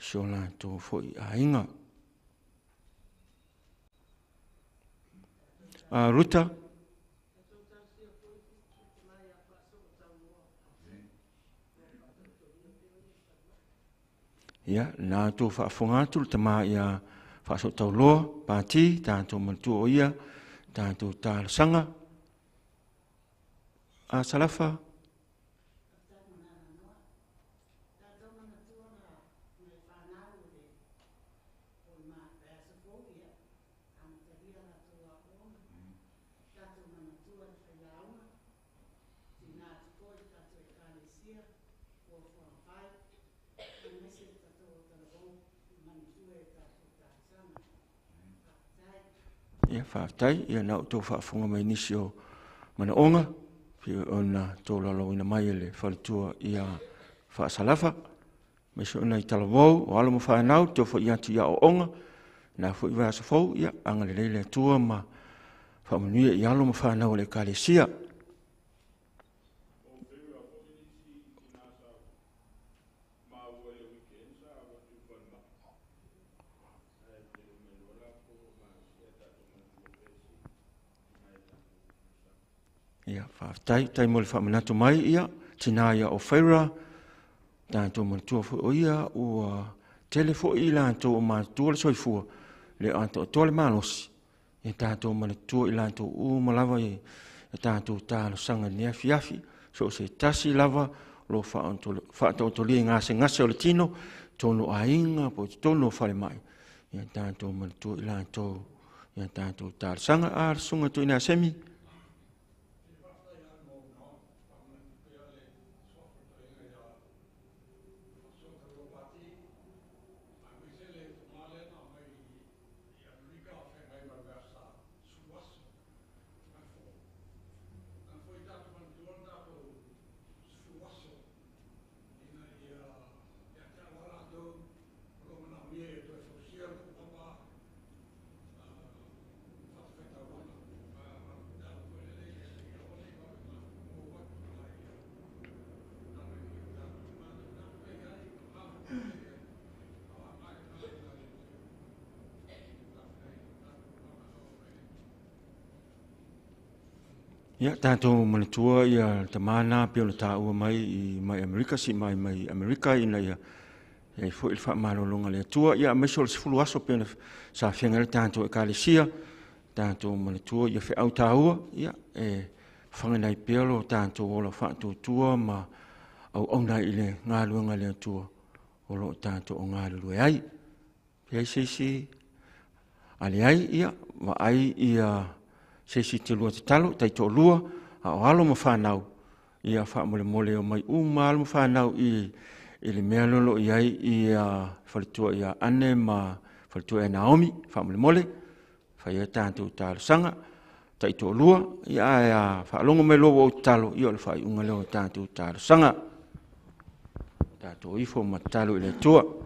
si o latou foi aiga. Ruta. Ia, na outou faafofoga atu le tama ia Faasootauloa Pati, tatou manatua o ia, tatou talosaga. A Salafa. Ia, faafetai. Ia, na outou faafofoga mai nisi o manaoga, pei ona tolaulauina mai e le faletua ia Faasalafa, aemaise o nai talavou, o alo ma fanau, toe foi atu i aoaoga, na foi vaiaso fou, ia, agalelei le Atua ma faamanuia i alo ma fanau o le Ekalesia. Ia, faafetai, tai mo le faamanatu mai, ia, tina ia o Feira, tatou manatua foi o ia, ua tele foi i latou o matutua le soifua, le atoatoa le malosi, ia tatou manatua i latou uma lava i tatou talosaga i lenei afiafi, so o se tasi lava o lo o faataotolia i gasegase o le tino, totonu o aiga po o totonu o falemai, ia tatou manatua i latou ia tatou talosaga. A le susuga Tuina Semi. Ia, tatou manatua ia tama na pei ona taua mai i mai Amerika, si mai mai Amerika ina ia iai foi le faamalologa a le Atua. Ia, aemaise o le 10 aso pei ona sa feagai le tatou Ekalesia, tatou manatua ia feau taua, ia, e fafaga ai pea lo tatou ola faatuatua ma auauna i le galuega a le Atua o lo o tatou o galulue ai. Pe ai se isi a leai, ia, vaai ia se isi te lua tatalo, taitoalua, a o alo ma fanau, ia faamolemole o mai uma alo ma fanau i le mea lolo i ai ia faletua ia Anne ma faletua ia Naomi, faamolemole, fai ai tatou talosaga, taitoalua, ia ae a faalogo mai loa ua ou tatalo, ia o le faaiuga lea o tatou talosaga. Tatou ifo ma tatalo i le Atua.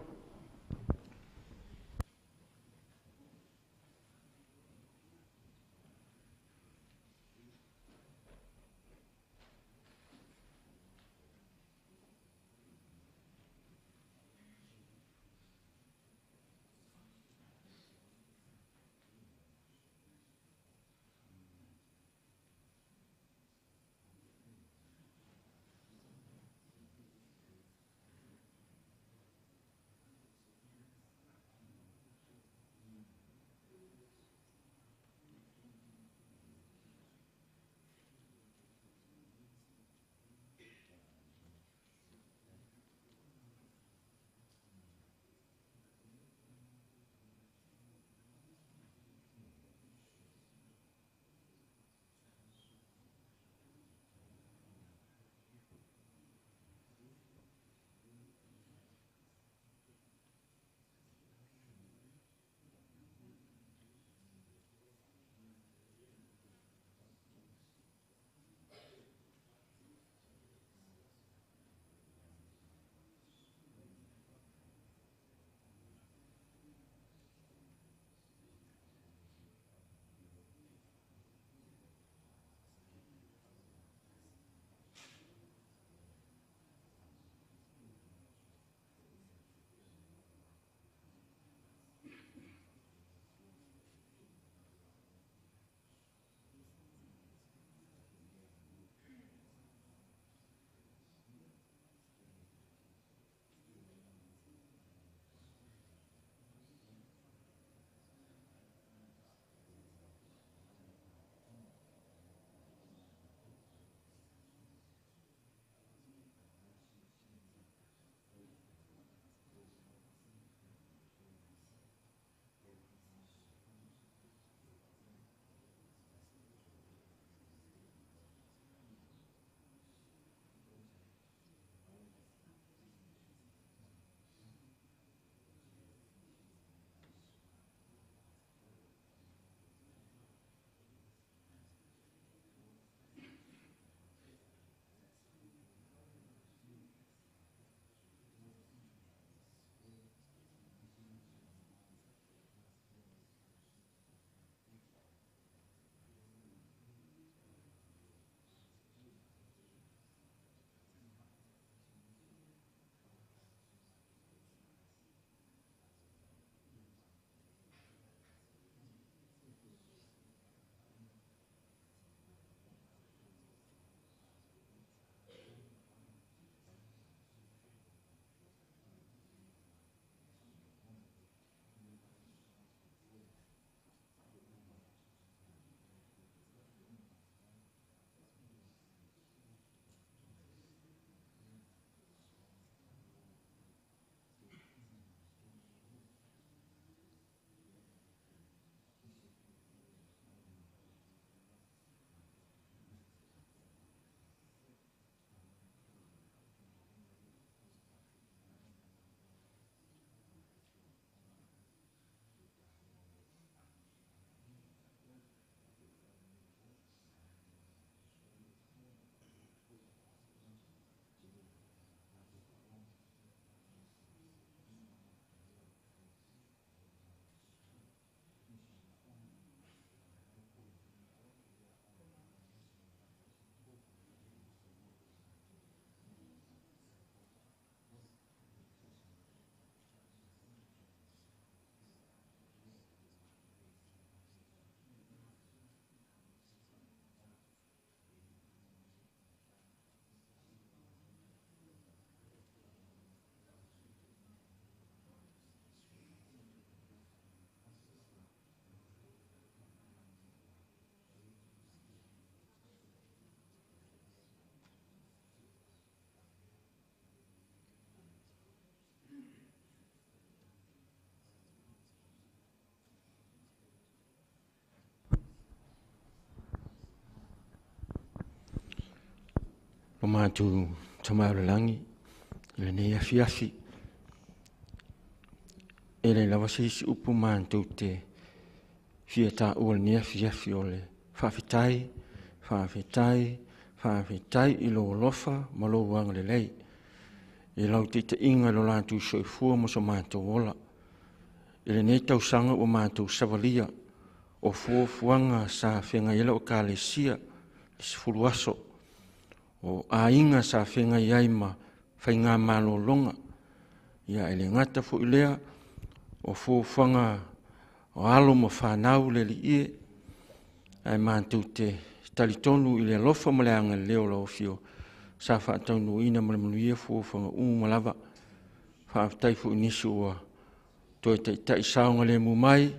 matou Tama o le Lagi, i lenei afiafi, e leai lava se isi upu matou te fia taua i lenei afiafi o le faafetai, faafetai, faafetai i lou alofa ma lou agalelei, i lau taitaiga i lo latou soifua ma so matou ola. I lenei tausaga ua matou savalia o fuafuaga sa feagai ai lau Ekalesia i le 10 aso, o aiga sa feagai ai ma faigamalologa, e le gata foi i lea o fuafuaga o alo ma fanau le Alii e, ae matou te talitonu i le alofa ma le agalelei o lau Afioga sa faataunuuina ma le manuia fuafuaga uma lava. Faafetai foi i nisi ua toe taitai saogalemu mai,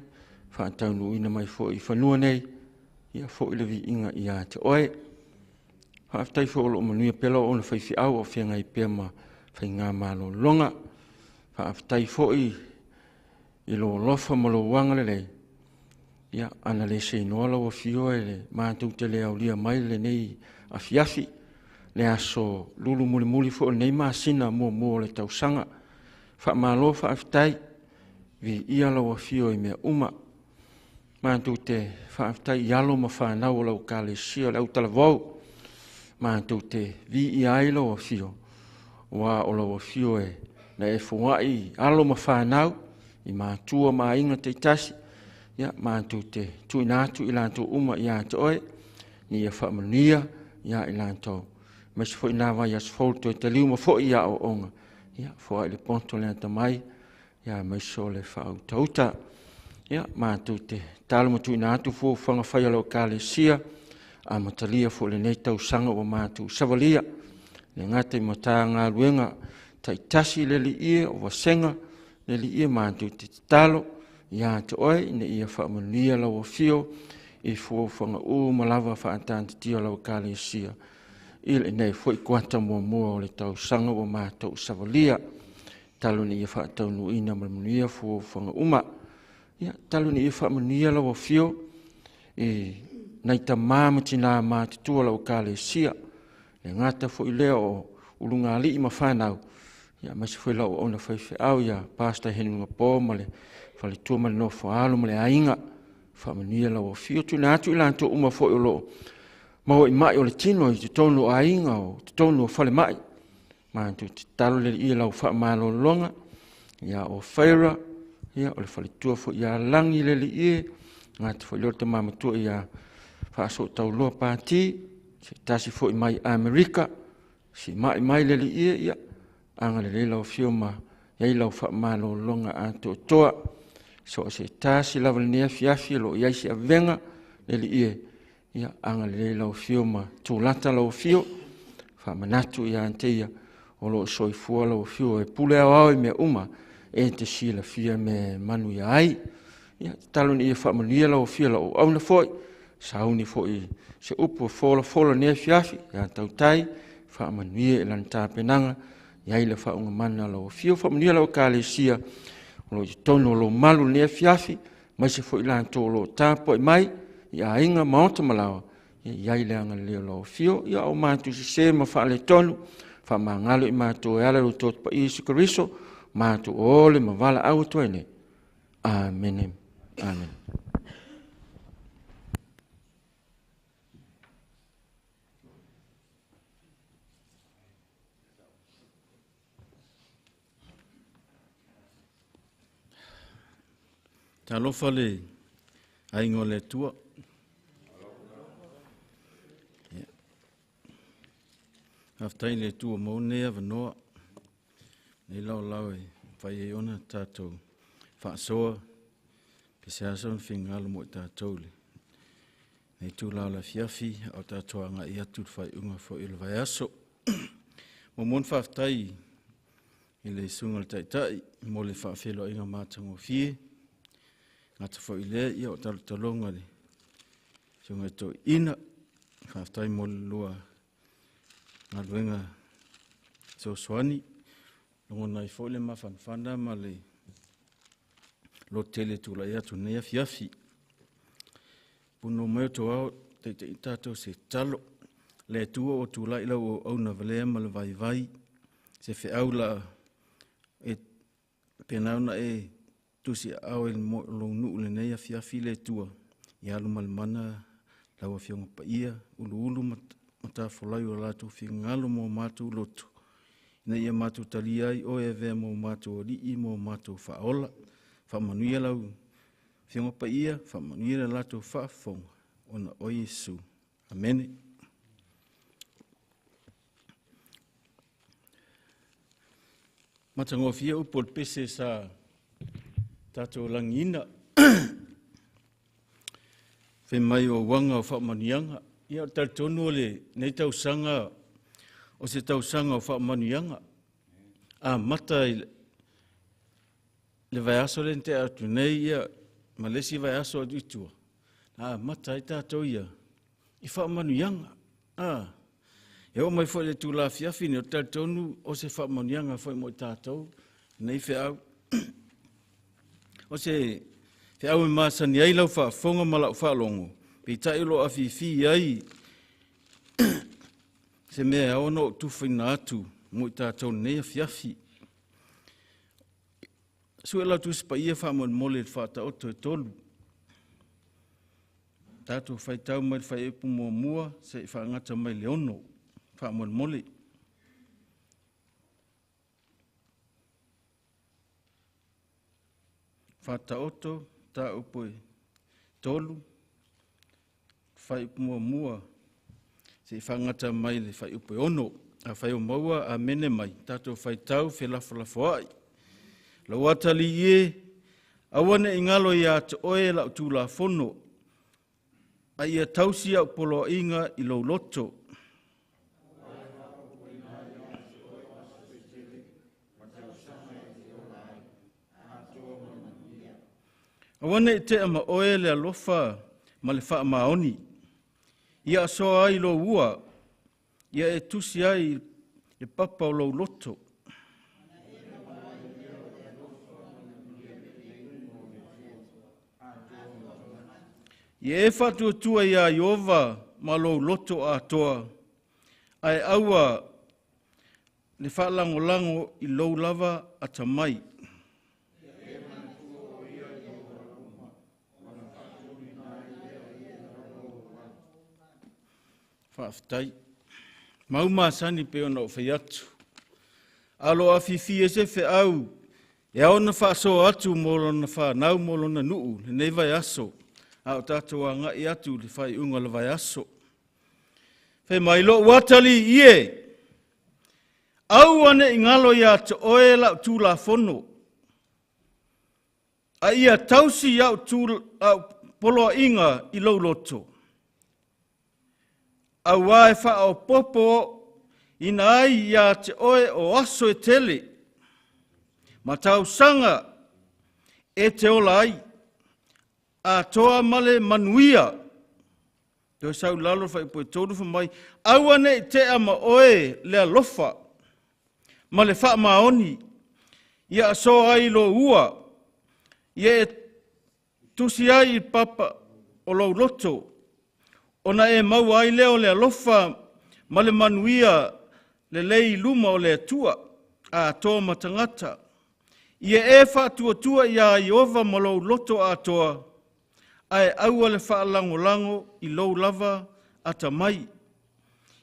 faataunuuina mai foi i fanua nei, ia foi le viiga ia te Oe. Faafetai foi o lo o manuia pea lau auauna faifeau o feagai pea ma faigamalologa. Faafetai foi i lou alofa ma lou agalelei, ia ana le seinoa lau Afio e matou te le aulia mai lenei afiafi, le aso lulu mulimuli foi o lenei masina muamua o le tausaga. Faamalo faafetai, viia lau Afio i mea uma. Matou te faafetai i alo ma fanau o lau Ekalesia o le Autalavou, matou te viia ai lau Afio, aua o lau Afio na e foai alo ma fanau i matua ma aiga taitasi, ia matou te tuuina atu i latou uma ia te Oe, ina ia faamanuia ia i latou, aemaise foi na vaiaso fou i le toe taliu mai foi i aoaoga, ia foai le poto le atamai, aemaise o le faautauta. Ia, matou te tatalo ma tuuina atu fuafuaga fai a lau Ekalesia, amatalia foi i lenei tausaga ua matou savalia, e le gata i Matagaluega taitasi le Alii e, o vasega le Alii e, matou te tatalo ia te Oe ina ia faamanuia lau Afio i fuafuaga uma lava faataatitia a lau Ekalesia i lenei foi kuata muamua o le tausaga ua matou savalia. Tatalo ina ia faataunuuina ma le manuia fuafuaga uma. Ia, tatalo ina ia faamanuia lau Afio i nai tama ma tina matutua o lau Ekalesia, e le gata foi i lea o ulugalii ma fanau, aemaise foi lau auauna faifeau ia Pastor Henry Gapo ma le faletua ma le nofo-a-alo ma le aiga. Faamanuia lau Afio. Tuuina atu i latou uma foi o lo o maua i mai o le tino i totonu o aiga, o totonu o falemai. Matou te tatalo le Alii i lau faamalologa ia Ofaira, ia o le faletua foi ia Lagi le Alii e, gata foi lea o le tama matua ia Faasootauloa Pati, se tasi foi mai Amerika, si mai mai le Alii e, ia agalelei lau Afio ma i ai lau faamalologa atoatoa. So o se tasi lava i lenei afiafi o lo o i ai se avega le Alii e, ia agalelei lau Afio ma tulata lau Afio, faamanatu ia te ia o lo o soifua lau Afio e pule aoao i mea uma, e te silafia mea e manuia ai. Ia, tatalo ina ia faamanuia lau Afio i lau auauna foi, sauni foi se upu e folafola i lenei afiafi, ia tautai, faamanuia i lana tapenaga, i ai le faauuga mana a lau Afio. Faamanuia lau Ekalesia o lo o i totonu o lou malu i lenei afiafi, aemaise foi i latou o lo o tapuai mai i aiga, maota ma laoa, ia i ai le agalelei o lau Afio. Ia o matou sese ma faaletonu, faamagalo i matou e ala i lou Toto Paia Iesu Keriso, matou ole ma valaau atu ai nei. Amene. Amene. Talofa le aiga o le Atua. Ia. Faafetai i le Atua mo lenei avanoa, lenei laolao e mafai ai ona tatou faasoa pe seasea ona finagalo mo i tatou i lenei itula o le afiafi a o tatou agai atu i le faaiuga foi o le vaiaso. Muamua ona faafetai i le Susuga i le Taitai mo le faafeiloaiga matagofie. Gata foi i lea, ia o talotaloga i le Susuga i Toeaina. Faafetai mo le lua galuega fesoasoani. Lagona ai foi le mafanafana ma le lototele e tulai atu i lenei afiafi. Punono mai o outou ao, taitaia tatou i se tatalo. Le Atua ua tulai lau auauna valea ma le vaivai, se feau la e pena ona e tusiaao i lou nuu i lenei afiafi le Atua, ia alu ma le mana lau Afioga Paia, uluulu matafolau i o latou finagalo ma o matou loto, ina ia matou talia ai oe e avea ma o matou Alii ma o matou Faaola. Faamanuia lau Afioga Paia, faamanuia le latou faafofoga, ona o Iesu. Amene. Matagofie upu o le pese sa tatou lagiina. Fai mai o uaga o faamanuiaga. Ia, o le talitonu o lenei tausaga o se tausaga o faamanuiaga. Amata i le vaiaso lea na tea atu nei, ia, ma le isi vaiaso atu i tua, na amata ai tatou ia i faamanuiaga. E oo mai foi i le itula afiafi nei, ou te talitonu o se faamanuiaga foi mo i tatou lenei feau. O se feau e masani ai lau faafofoga ma lau faalogo, peitai o lo o afifi ai se mea e ao ona ou tufaina atu mo i tatou lenei afiafi. Sue lau Tusi Paia faamolemole i le Faataoto e 3. Tatou faitau mai le fuaiupu 1 seia faagata mai le 6 faamolemole. Faataoto mataupu e 3, fuaiupu 1 seia faagata mai le fuaiupu e 6. Afai o maua, amene mai, tatou faitau felafolafoai. Lau atalii e, aua ne i galo ia te oe lau Tulafono, a ia tausi au poloaiga i lou loto. Aua ne i tea ma oe le alofa ma le faamaoni, ia asoa ai lou ua, ia e tusi ai le papa o lou loto. Ia e faatuatua iā Ieova ma lou loto atoa, ae aua le faalagolago i lou lava atamai. Faafetai. Mau masani pei ona ou fai atu. A o lo o afifi ai se feau e ao ona faasoa atu mo lona fanau, mo lona nuu, lenei vaiaso, a o tatou agai atu i le faaiuga o le vaiaso. Fai mai lou atalii e, aua ne i galo ia te oe lau Tulafono, a ia tausi au poloaiga i lou loto, aua e faaopoopo ina ai ia te oe o aso e tele, ma tausaga e te ola ai, atoa ma le manuia. Toe sau i lalo le fuaiupu e 3 fai mai, aua ne i tea ma oe le alofa ma le faamaoni, ia asoa ai lou ua, ia e tusi ai i papa o lou loto, ona e maua ai lea o le alofa ma le manuia lelei i luma o le Atua, atoa ma tagata. Ia e faatuatua iā Ieova ma lou loto atoa, ae aua le faalagolago i lou lava atamai.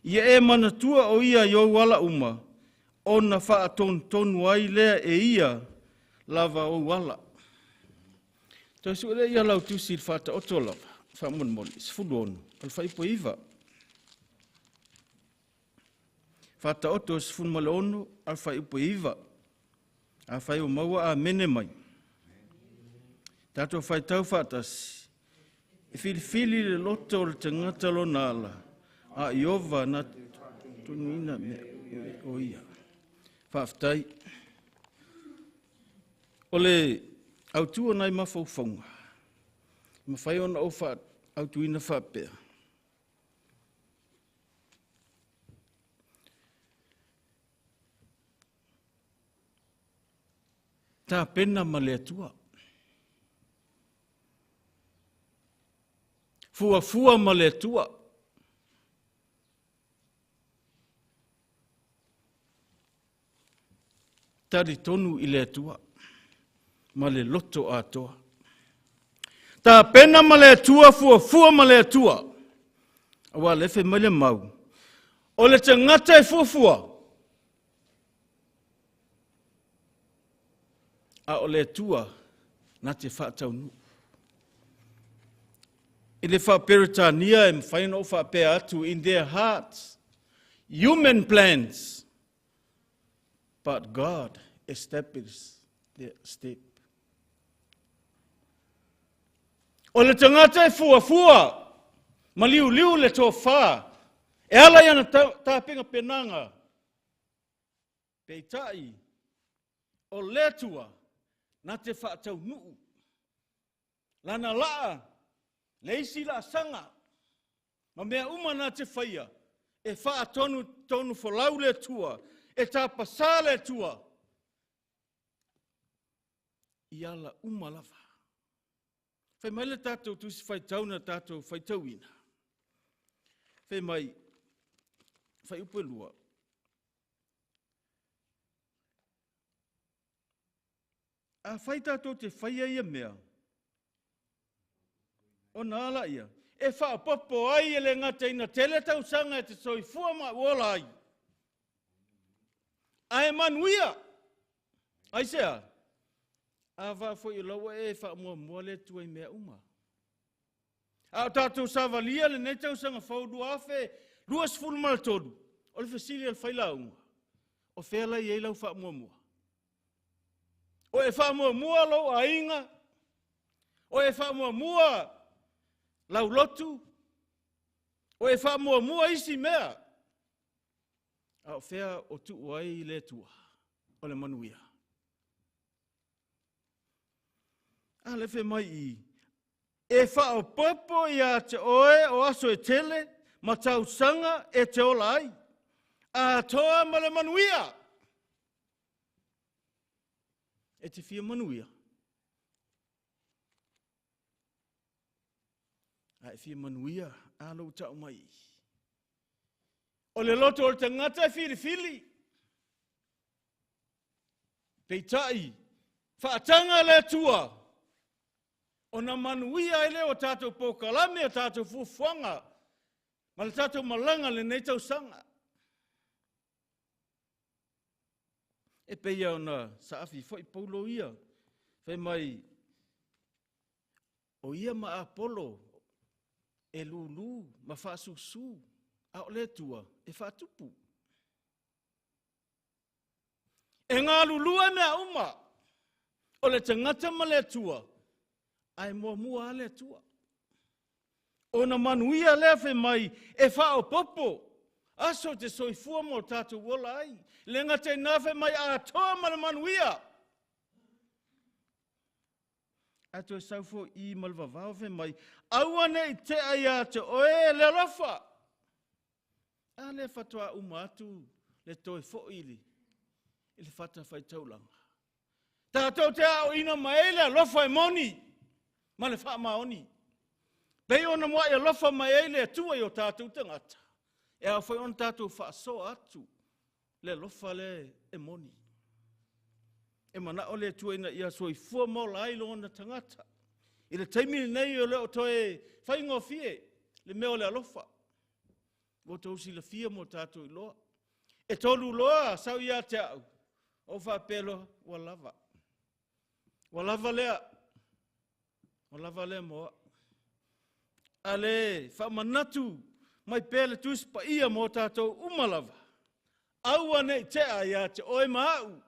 Ia e manatua o ia i ou ala uma, ona faatonutonu ai lea e ia lava ou ala. Toe sue lea ia lau tusi i le Faataoto lava, faamolemole, 16, o le fuaiupu e 9. Faataoto 16, a le fuaiupu e 9. Afai o maua, amene mai. Tatou faitau faatasi. E filifili le loto o le tagata lona ala, a Ieova na tonuina mea o ia. Faafetai. O le autu o nai mafaufauga, e mafai ona ou autuina faapea. Tapena ma le Atua. Fuafua ma le Atua. Talitonu i le Atua ma le loto atoa. Tapena ma le Atua, fuafua ma le Atua. Aua le fai mai le mau, o le tagata e fuafua, a o le Atua na te faataunuu. I le faa-Peretania e mafai ona ou faapea atu, in their hearts, human plans, but God establishes their step. O le tagata e fuafua ma liuliu le tofa e ala i ana tapenapenaga, peitai o le Atua na te faataunuu lana laa, le isi laasaga ma mea uma na te faia e faatonutonu folau le Atua, e tapasā le Atua i ala uma lava. Fai mai le tatou tusi faitau na tatou faitauina. Fai mai, fuaiupu e 2. Afai tatou te faia ia mea, ona a laia, e faaopoopo ai e le gata ina tele tausaga e te soifua ma ola ai, ae manuia. Aisea? A vaa foi o la ua e faamuamua le Atua i mea uma. A o tatou savalia lenei tausaga fou 2023, o le fesili a le failauga, o fea la i ai lau faamuamua? O e faamuamua lou aiga? O e faamuamua lau lotu? O e faamuamua isi mea? A o fea o tuu ai le Atua o le manuia? A le fai mai i, e faaopoopo ia te oe o aso e tele ma tausaga e te ola ai, atoa ma le manuia. E te fia manuia. A e fia manuia, a lou tau mai. O le loto o le tagata e filifili. Peitai, faataga le Atua, ona manuia ai lea o tatou polokalame, o tatou fuafuaga, ma le tatou malaga lenei tausaga. E pei ona saafi foi Paulo ia, fai mai, o ia ma Apolo e lulu ma faasusu, a o le Atua e faatupu. E galulue mea uma, o le tagata ma le Atua, ae muamua lava le Atua. Ona manuia lea fai mai, e faaopoopo aso te soifua ma o tatou ola ai. Le gata i na fai mai, atoa ma le manuia. Ae toe sau foi i ma le vavao fai mai, aua ne i tea ia te oe le alofa. A lea faatoa uma atu le toe foi i le fatafaitaulaga. Tatou te aoina mai ai le alofa e moni ma le faamaoni. Pei ona muai alofa mai ai le Atua i o tatou tagata, e ao foi ona tatou faasoa atu le alofa lea e moni. E manao le Atua ina ia soifua ma ola ai lona tagata. I le taimi lenei o le o toe faigofie le mea o le alofa. Ua outou silafia mo tatou iloa. E tolu loa sau ia te au, o faapea loa, ua lava. Ua lava lea. Ua lava lea mo au. A le faamanatu mai pea le Tusi Paia mo tatou uma lava. Aua ne i tea ia te oe ma au.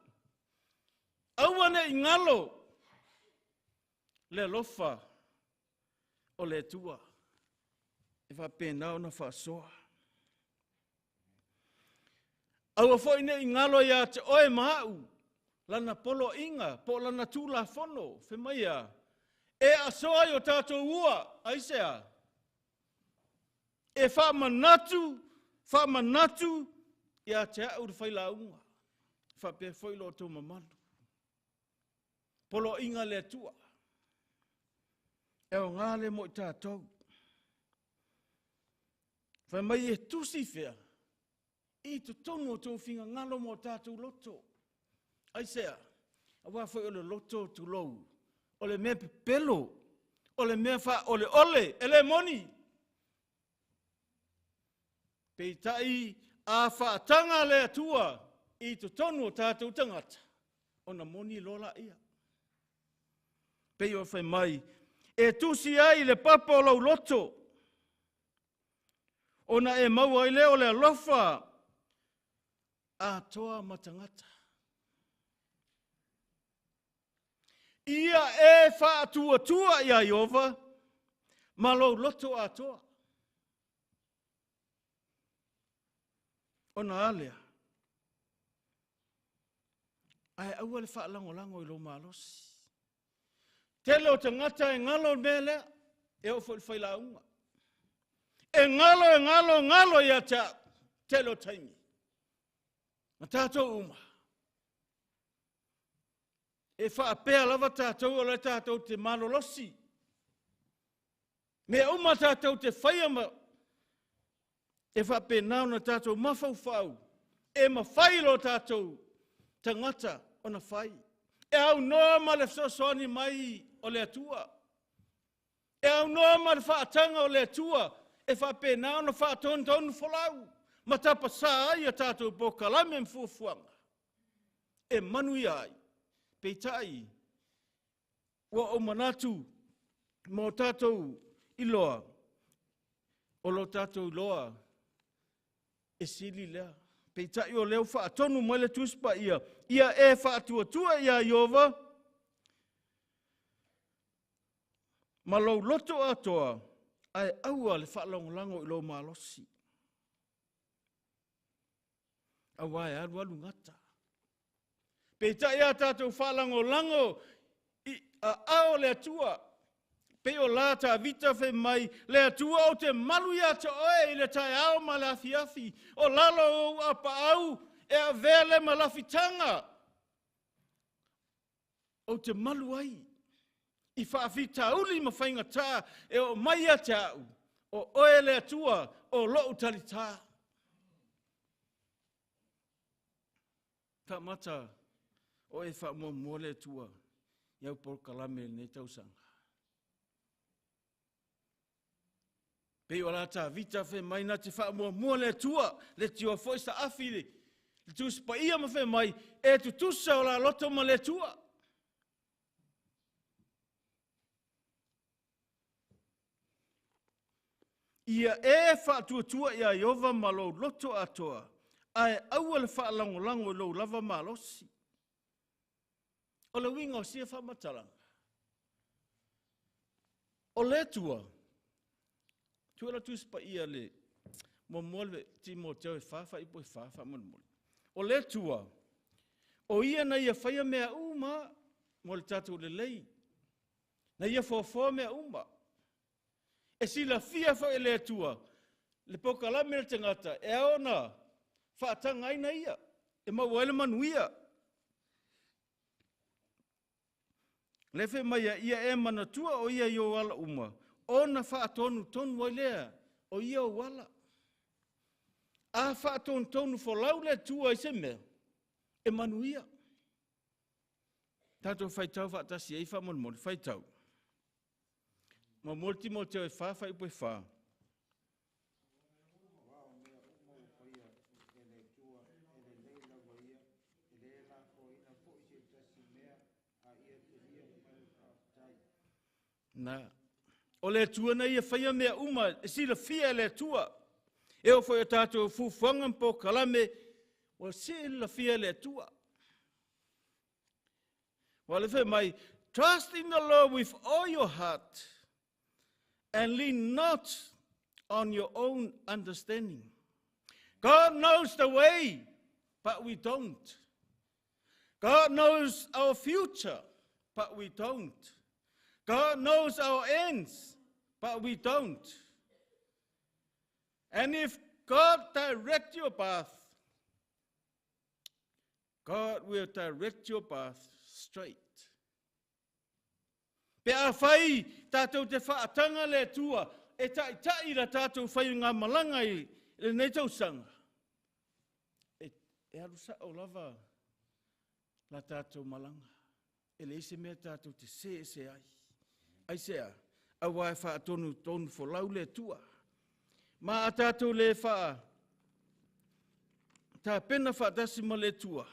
Aua ne i galo le alofa o le Atua. E faapena ona faasoa. Aua foi ne i galo ia te oe ma au lana poloaiga po o lana tulafono, fai mai a, e asoa i o tatou ua, aisea? E faamanatu, faamanatu ia te au le failauga, faapea foi lo outou mamalu. Poloaiga le Atua, e aoga le mo i tatou. Fai mai e tusi fea, i totonu o tou finagalo ma o tatou loto. Aisea? Aua foi o le loto tulou, o le mea pepelo, o le mea faaoleole, e le moni. Peitai a faataga le Atua i totonu o tatou tagata, ona moni loa laia. Pei o fai mai, e tusi ai le papa o lou loto, ona e maua ai lea o le alofa atoa ma tagata. Ia e faatuatua iā Ieova ma lou loto atoa. Ona a lea? Ae aua le faalagolago i lou malosi. Tele o tagata e galo le mea lea, e oo foi i le failauga. E galo, e galo, galo ia te au, tele o taimi. Ma tatou uma. E faapea lava tatou o lea tatou te malolosi. Mea uma tatou te faia ma e faapena ona tatou mafaufau e mafai lo tatou tagata ona fai. E aunoa ma le fesoasoani mai o le Atua. E aunoa ma le faataga o le Atua e faapena ona faatonutonu folau ma tapasā ai a tatou polokalame ma fuafuaga e manuia ai. Peitai, ua ou manatu ma o tatou iloa, o lo tatou iloa e sili lea. Peitai o lea ua faatonu mai le Tusi Paia, ia e faatuatua iā Ieova ma lou loto atoa, ae aua le faalagolago i lou malosi. Aua e alu alu gata. Peitai a tatou faalagolago i aao o le Atua, pei o la Tavita fai mai, le Atua ou te malu ia te oe i le taeao ma le afiafi, o lalo o ou apaau e avea le ma lafitaga, ou te malu ai i faafitauli ma faigata e oo mai ia te au, o oe le Atua o lou talitā. Faamata o e faamuamua le Atua i au polokalame i lenei tausaga. Pei o la Tavita fai mai na te faamuamua le Atua, le tio foi saafi le Tusi Paia ma fai mai, e tutusa o la loto ma le Atua. Ia e faatuatua iā Ieova ma lou loto atoa, ae aua le faalagolago i lou lava malosi. O le uiga o sia faamatalaga, o le Atua, tuu la Tusi Paia le muamua le Timoteo e 4 fuaiupu e 4 faamolemole. O le Atua, o ia na ia faia mea uma mo le tatou lelei, na ia foafoa mea uma. E silafia foi e le Atua le polokalame a le tagata e ao ona faatagaina ia, e maua ai le manuia. Le fai mai ia e manatua o ia i ou ala uma, ona faatonutonu ai lea o ia ou ala. A faatonutonu folau le Atua i se mea, e manuia. Tatou faitau faatasi ai faamolemole, faitau. Muamua le Timoteo e 4 fuaiupu e 4. Aua o mea uma ua faia e le Atua, e lelei lava ia, e le lafoina foi se tasi mea, a ia talia ma le faafetai. Na. O le Atua na ia faia mea uma, e silafia e le Atua. E oo foi o tatou fuafuaga ma polokalame, ua silafia e le Atua. Ua le fai mai, trust in the Lord with all your heart and lean not on your own understanding. God knows the way, but we don't. God knows our future, but we don't. God knows our ends, but we don't. And if God direct your path, God will direct your path straight. Pe a whai tātou te whaatanga le Atua, e taʻitaʻi la tātou whai ngā malanga i lenei tausaga. E alu sao lava la tatou malaga. E leai se mea tatou te se ese ai. Aisea? Aua e faatonutonu folau le Atua. Ma a tatou le faa tapena faatasi ma le Atua,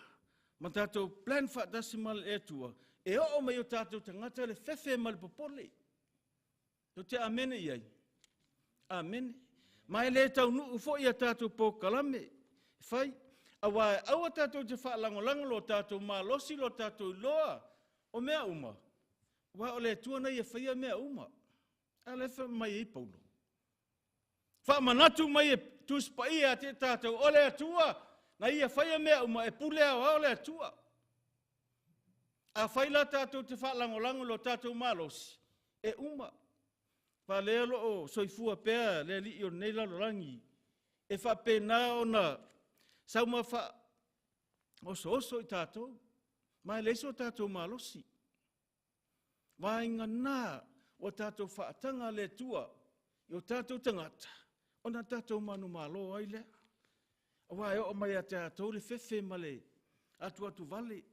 ma tatou plan faatasi ma le Atua, e oo mai o tatou tagata le fefe ma le popole. Tou te amene i ai? Amene. Ma e le taunuu foi a tatou polokalame e fai, aua e aua tatou te faalagolago lo tatou malosi, lo tatou iloa o mea uma, aua o le Atua na ia faia mea uma. A lea fai mai ai Paulo. Faamanatu mai e Tusi Paia ia te tatou, o le Atua na ia faia mea uma, e pule aoao le Atua. Afai la tatou te faalagolago i lo tatou malosi, e uma. Aua o lea o lo o soifua pea le alii o lenei lalolagi, e faapena ona sau ma faaosooso i tatou, ma e leai so tatou malosi. Vaegana ua tatou faataga le Atua i o tatou tagata, ona tatou manumalo ai lea. Aua e oo mai ia tatou le fefe ma le atuatuvale.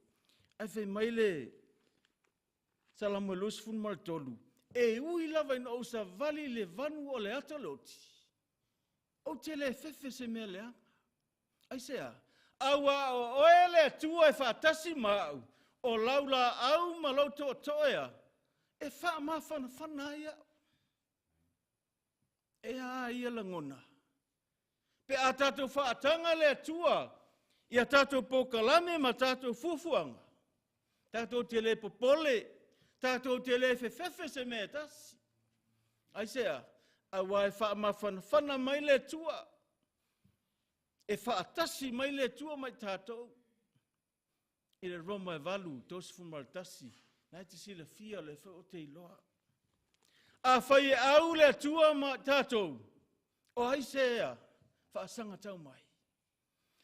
Ae fai mai le Salamo 23, e ui lava ina ou savali i le vanu o le ata o le oti, ou te le fefe se mea leaga. Aisea? Aua o oe le Atua e faatasi ma au, o lau laau ma lou tootoo e faamafanafana ai au. E a ia lagona? Pe a tatou faataga le Atua ia tatou polokalame ma tatou fuafuaga, tatou te le popole, tatou te le fefefe se mea e tasi. Aisea? Aua e faamafanafana mai le Atua, e faatasi mai le Atua ma i tatou. I le Roma e 8, 31, na e te silafia o le foi o te iloa. Afai e au le Atua ma tatou, o ai se ea faasagatau mai.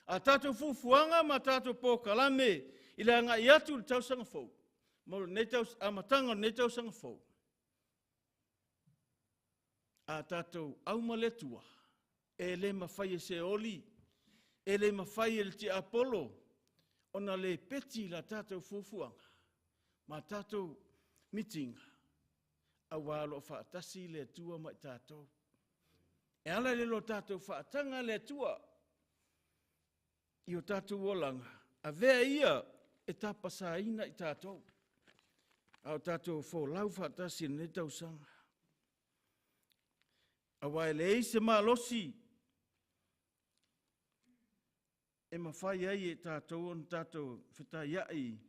A tatou fuafuaga ma tatou polokalame i le agai atu i le tausaga fou, mo lenei amataga o lenei tausaga fou, a tatou au ma le Atua, e le mafai e se oli, e le mafai e le tiapolo ona le peti la tatou fuafuaga ma tatou mitinga, aua o lo o faatasi le Atua ma i tatou. E ala i le lo tatou faataga le Atua i o tatou olaga, avea ia e tapasaina i tatou, a o tatou folau faatasi i lenei tausaga. Aua e leai se malosi e mafai ai e tatou ona tatou fetaiai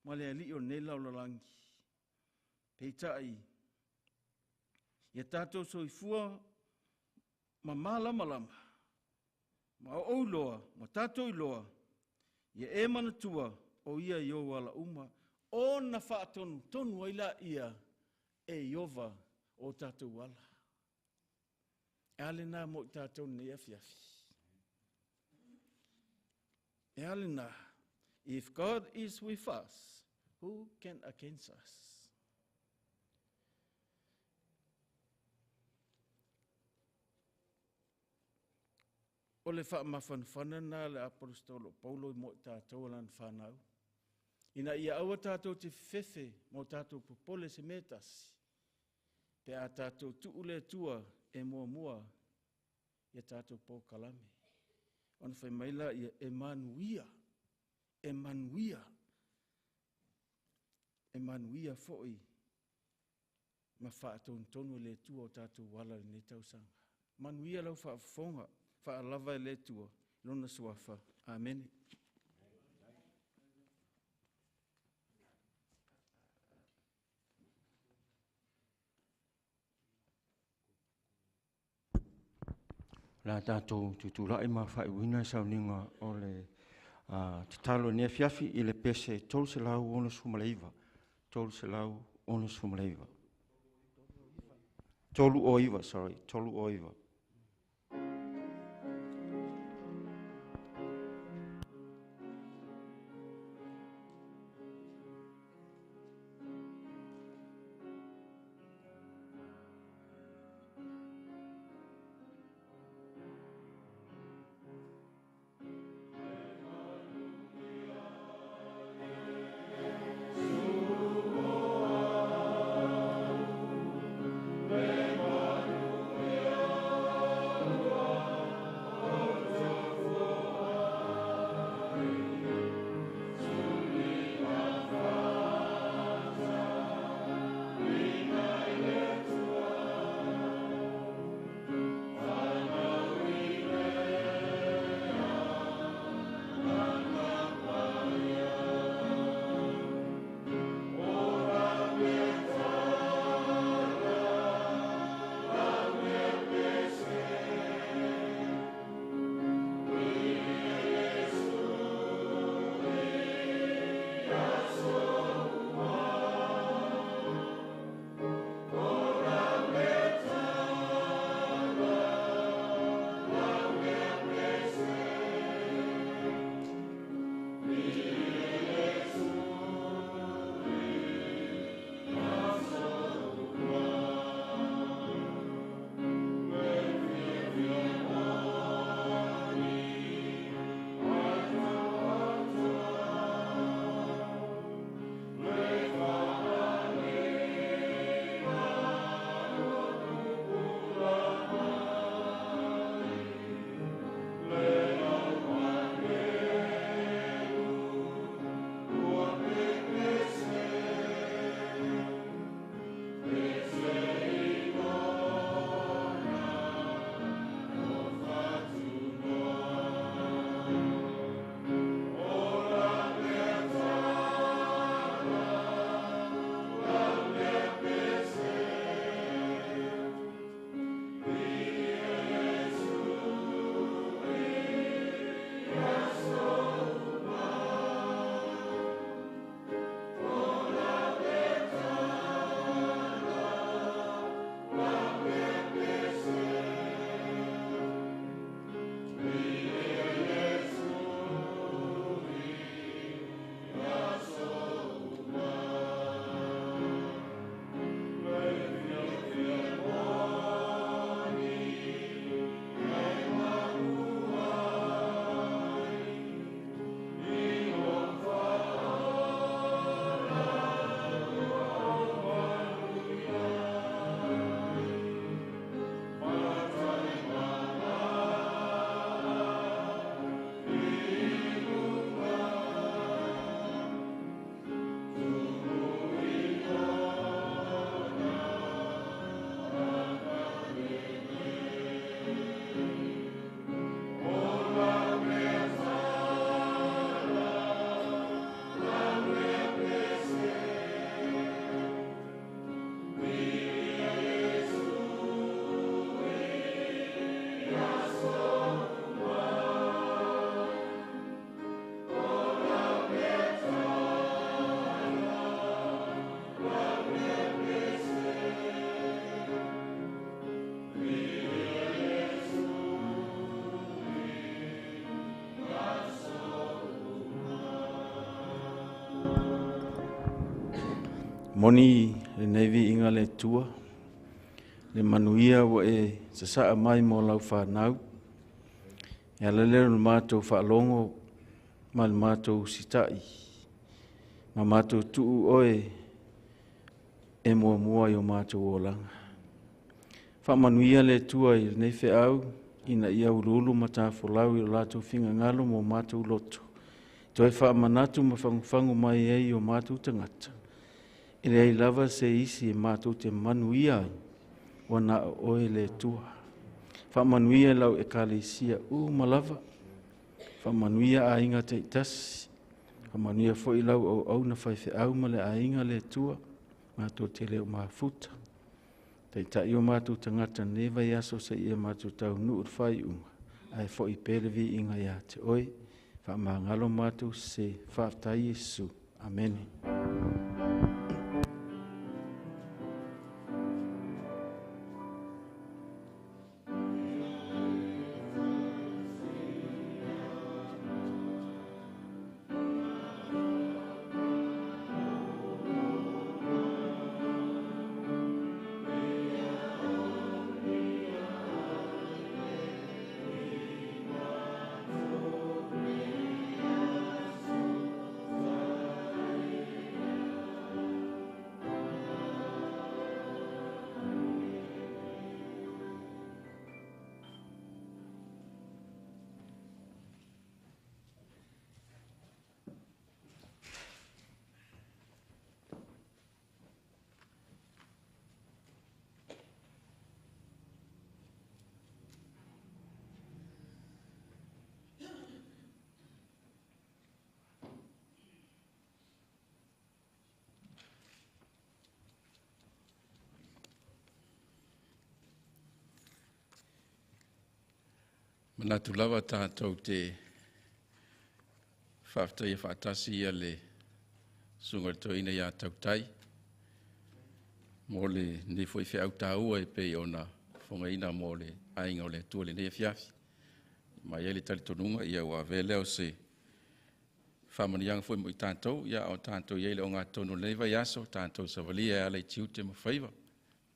ma le alii o lenei lalolagi. Peitai, ia tatou soifua ma malamalama, ma ou iloa, ma tatou iloa, ia e manatua o ia i ou ala uma, ona faatonutonu ai laia e Iova o tatou ala. E a lena mo i tatou nei afiafi. E a lena, if God is with us, who can against us? O le faamafanafana na le apolesetolo o Paulo i mo i tatou o lana whanau. Ina ia aua tatou te fefefe mo tatou popole se mea tasi. Pe a tatou tuu le Atua e muamua ia tatou polokalame. Ona fai mai la ia e manuia, e manuia, e manuia foi ma faatonutonu e le Atua o tatou ala i lenei tausaga. Manuia lau faafofoga, faalava e le Atua, lona suafa. Amene. La tatou tutulai ma faaiuina le sauniga o le tatalo i lenei afiafi i le pese 369. 369. 309, sorry, 309. Moni lenei viiga le Atua, le manuia ua e sasaa mai mo lau whanau. E ala lea o le matou faalogo ma le matou sitai, ma matou tuu oe e muamua i o matou olaga. Faamanuia le Atua i lenei feau, ina ia uluulu matafolau i o latou finagalo mo matou loto. Toe faamanatu ma fagufagu mai ai o matou tagata. E leai lava se isi e matou te manuia ai, ua na o oe le Atua. Faamanuia lau ekalesia uma lava, faamanuia aiga taitasi, faamanuia foi lau auauna faifeau ma le aiga le Atua, matou te leo mafuta. Taitai o matou tagata nei vaiaso se ia matou taunuu le faaiuga, ae foi pea le viiga ia te oe. Faamagalo matou se faafetai Iesu. Amene. Manatu lava tātou te whaafetai whaatasi ia le sunga le toeaina ia Tautai mo le nei foi feau tāua e pei ona fogaina mo le aiga o le Atua lenei afiafi. Ma i ai le talitonuga ia ua avea lea o se faamanuiaga foi mo i tātou, ia o tātou i ai le ogatotonu o lenei vaiaso, tātou savalia e ala i tiute ma faiva,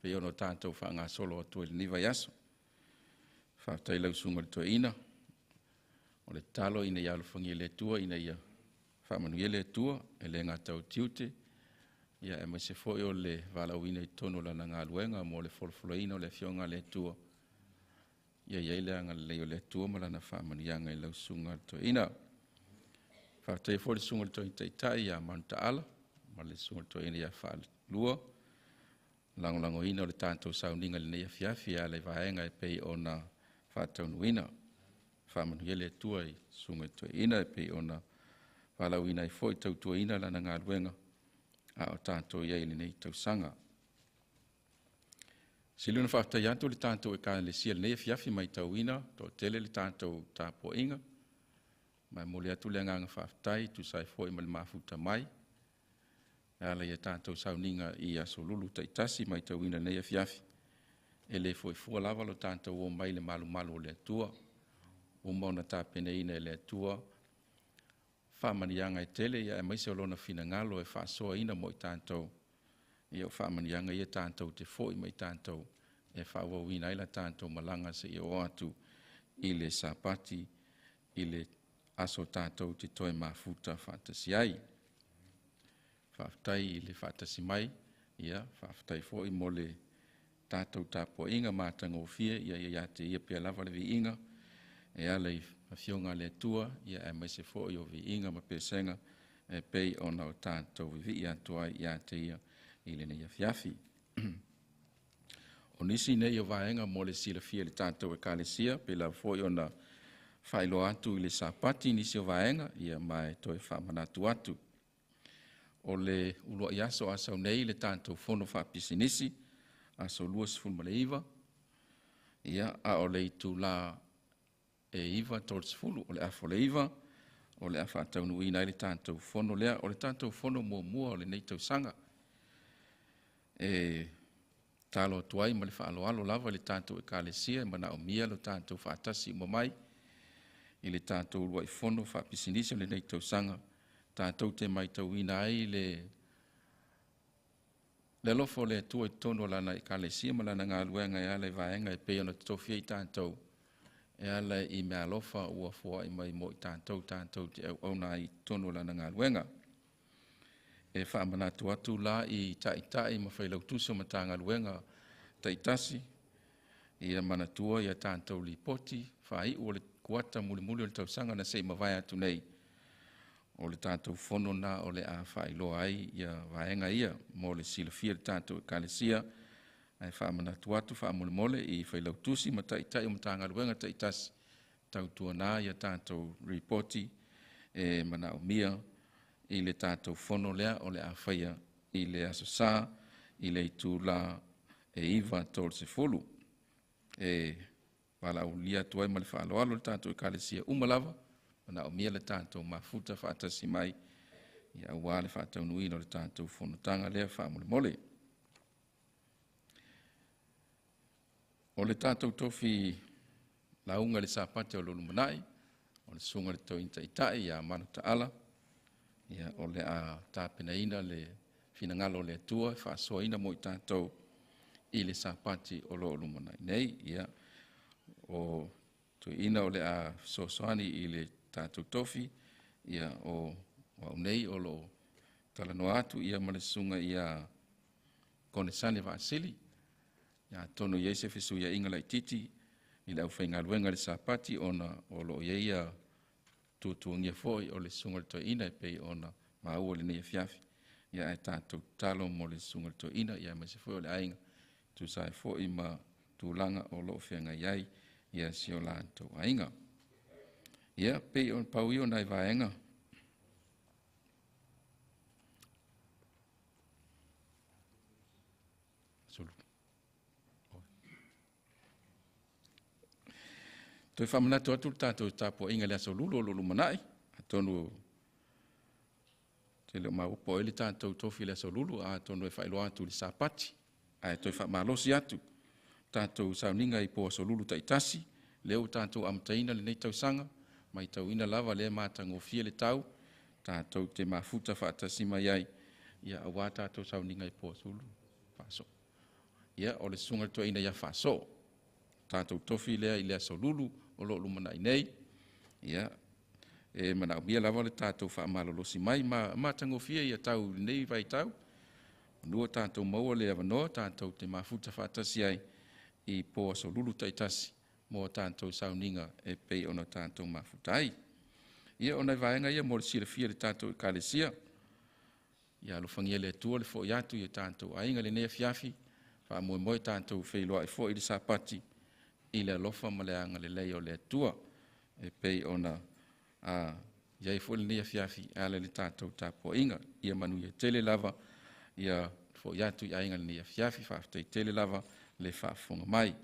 pei ona o tātou faagasolo atu ai lenei vaiaso. Faafetai lau susuga i le toeaina, o le tatalo ina ia alofagia le Atua, ina ia faamanuia le Atua, e le gata o tiute, ia aemaise foi o le valaauina i totonu o lana galuega mo le folafolaina o le afioga a le Atua, ia i ai le agalelei o le Atua ma lana faamanuiaga i lau susuga i le toeaina. Faafetai foi le susuga i le toeaina taitai ia Manutaala ma le susuga i le toeaina ia Faalua, lagolagoina o le tatou sauniga i lenei afiafi e ala i vaega e pei ona faataunuuina. Faamanuia le Atua i susuga i toeaina e pei ona valaauina ai foi tautuaina lana galuega a o tatou i ai i lenei tausaga. Sili ona faafetai atu le tatou ekalesia lenei afiafi matauina toatele le tatou tapuaiga. Ma e momoli atu le agaga faafetai tusa ai foi ma le mafuta mai e ala i a tatou sauniga i aso lulu taitasi matauina lenei afiafi. E le fuaifua lava lo tatou o mai le malumalu o le Atua. uma ona tapenaina e le Atua faamanuiaga e tele, ia aemaise o lona finagalo e faasoaina mo i tatou. Ia o faamanuiaga ia tatou te foi ma i tatou e faaauauina ai la tatou malaga seia oo atu i le Sapati i le aso tatou te toe mafuta faatasi ai. Faafetai i le faatasi mai, ia faafetai foi mo le tatou tapuaiga matagofie, ia ia te ia pea lava le viiga e ala i afioga a le Atua, ia aemaise foi o viiga ma pesega e pei ona o tatou vivii atu ai ia te ia i lenei afiafi. O nisi nei o vaega mo le silafia i le tatou Ekalesia, pei lava foi ona faailoa atu i le Sapati nisi o vaega, ia ma e toe faamanatu atu. O le uluai aso asau nei le tatou fono faapisinisi, aso 29, ia a o le itula e 9:30, o le afo le 9, o le a faataunuuina ai le tatou fono lea. O le tatou fono muamua o lenei tausaga. E talo atu ai ma le faaaloalo lava i le tatou Ekalesia e manaomia lo tatou faatasi uma mai i le tatou uluai fono faapisinisi o lenei tausaga, tatou te matauina ai le alofa o le Atua i totonu o lana Ekalesia ma lana galuega e ala i vaega e pei ona tofia i tatou, e ala i meaalofa ua foai mai mo i tatou, tatou te auauna ai i totonu o lana galuega. E faamanatu atu la i taitai ma failautusi o Matagaluega taitasi, ia manatua ia tatou lipoti faaiu o le kuata mulimuli o le tausaga na se i mavae atu nei. O le tatou fono na o le a faailoa ai ia vaega ia mo le silafia i le tatou Ekalesia, ae faamanatu atu faamolemole i failautusi ma taitai o Matagaluega taitasi, tautuana ia tatou ripoti e manaomia i le tatou fono lea o le a faia i le aso Sa i le itula e 9:30. E valaaulia atu ai ma le faaaloalo le tatou Ekalesia uma lava, manaomia le tatou mafuta faatasi mai ia aua le faataunuuina o le tatou fonotaga lea faamolemole. O le tatou tofi lauga i le Sapati o lo lumanai, o le susuga i le Toeaina Taitai ia Manu Taala, ia o le a tapenaina le finagalo o le Atua e faasoaina mo i tatou i le Sapati o lo o lumanai nei. Ia, o toeaina o le a fesoasoani i le tatou tofi, ia o au nei o lo o talanoa atu ia ma le susuga ia Konesale Vaasili. Ia atonu i ai se fesuiaiga laitiiti i le aufaigaluega i le Sapati ona o lo o i ai ia tuatuagia foi o le susuga i le toeaina e pei ona maua i lenei afiafi. Ia ae tatou tatalo mo le susuga i le toeaina, ia aemaise foi o le aiga, tusa ai foi ma tulaga o lo o feagai ai ia si o latou aiga. Ia pei o pau ia o nai vaega. Toe faamanatu atu le tatou tapuaiga i le aso Lulu o lo o lumanai, atonu te le o maua po o ai le tatou tofi i le aso Lulu, atonu e faailoa atu i le Sapati, ae toe faamalosi atu tatou sauniga i po aso Lulu taitasi, lea ua tatou amataina lenei tausaga, matauina lava lea matagofie le tau, tatou te mafuta faatasi mai ai, ia aua tatou sauniga i po aso Lulu faaso. Ia o le susuga i le toeaina ia Faaso, tatou tofi lea i le aso Lulu o lo o lumanai nei, ia e manaomia lava le tatou faamalolosi mai ma matagofie ia tau i lenei vaitau, lua tatou maua le avanoa, tatou te mafuta faatasi ai i po aso Lulu taitasi mo tatou sauniga e pei ona tatou mafuta ai. Ia o nai vaega ia mo le silafia i le tatou Ekalesia. Ia alofagia le Atua le foi atu i tatou aiga lenei afiafi, faamoemoe tatou feiloai foi i le Sapati i le alofa ma le agalelei o le Atua e pei ona i ai foi lenei afiafi e ala i le tatou tapuaiga. Ia manuia tele lava ia foi atu i aiga lenei afiafi, faafetai tele lava le faafofoga mai.